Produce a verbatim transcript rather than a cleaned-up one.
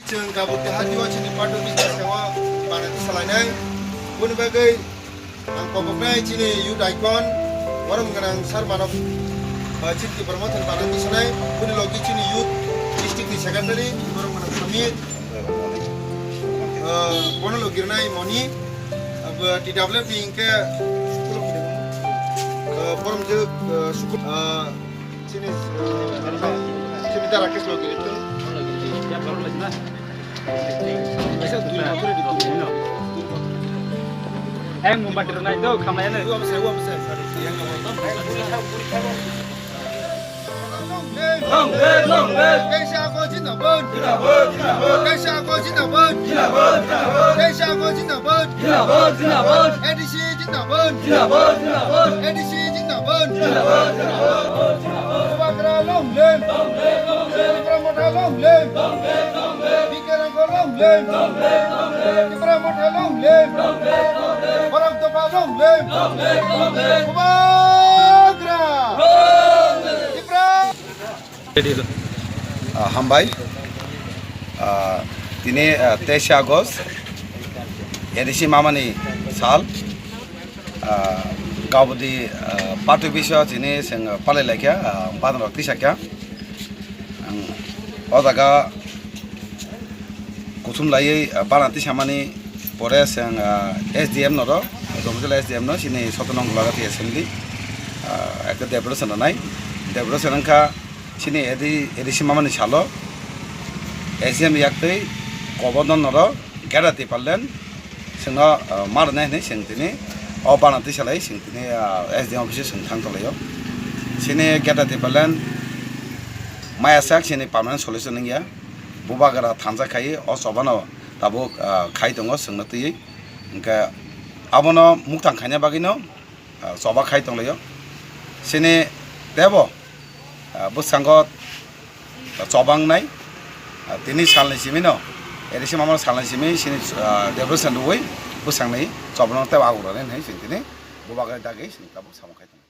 Chwng tabuk keha twiwi chini party office bwskango manwi salainai. Boni bagwi ang koboknai chini youth icon, borom gwnang sir Manob, uh, chini Tipra Motha ni bagwi tisanai. Boni logi chini youth district ni secretary, borom gwnang Samir, uh, bono logi rwnai Moni, abo T W F ni hwnkhe, uh, borom je, uh, Sukur, uh, Chini, chini dara Rakesh logi. Ang mumbai rwnai do khamaya nai. Long live, long live. Teisa August zindabad. Zindabad, zindabad. Teisa August zindabad. Zindabad, zindabad. Teisa August zindabad. Zindabad, zindabad. A D C zindabad. Zindabad, zindabad. A D C zindabad. Zindabad, zindabad. Bubagra long live. Long live, long live. Tipra Motha long live. Long live, long live. B K Rangkho long live. Long live, long live. Tipra Motha long live. Long live, long live. Borok Dopha long live. Long live, long live. Bubagra. Long live. Tipra. Ah, hambai. Ah, tini, ah, teisa August, A D C mamani sal. Ah, kabudi, ah, party office o chini chwng palai laikha, ah, badan rok tisa kha. Ang o jaga kuthum laiwi, ah, bana tisamani pore chwng, ah, S D M no ro, Jomjala S D M no chini Sotonong Golagati assembly, ah, ekta deputation rwnai. Deputation wngkha chini A D, A D C mamani salo S D M yaktwi Governor no ro Greater Tipraland chwngno, ah, ma rwnai hwnwi chwng tini o bana tisalai chwng tini, ah, S D M office o chwng thang tonglaio. Chini Greater Tipraland maya sak chini permanent solution wngya. Bubagra thansa khai o chobano tabuk, ah, khai tongo chwngno twiwi. Hwnkhe abono muktang khaina bagwino, ah, choba khai tonglaio. Chini tebo, ah, bwskango choba wngnai, ah, tini salni simino, A D C mamano salni simi chini, ah, deputation rwui bwskangnai chobano tebo agur rwnai hwnwi chwng tini Bubagra dagwi chwng tabuk samung khai tongo.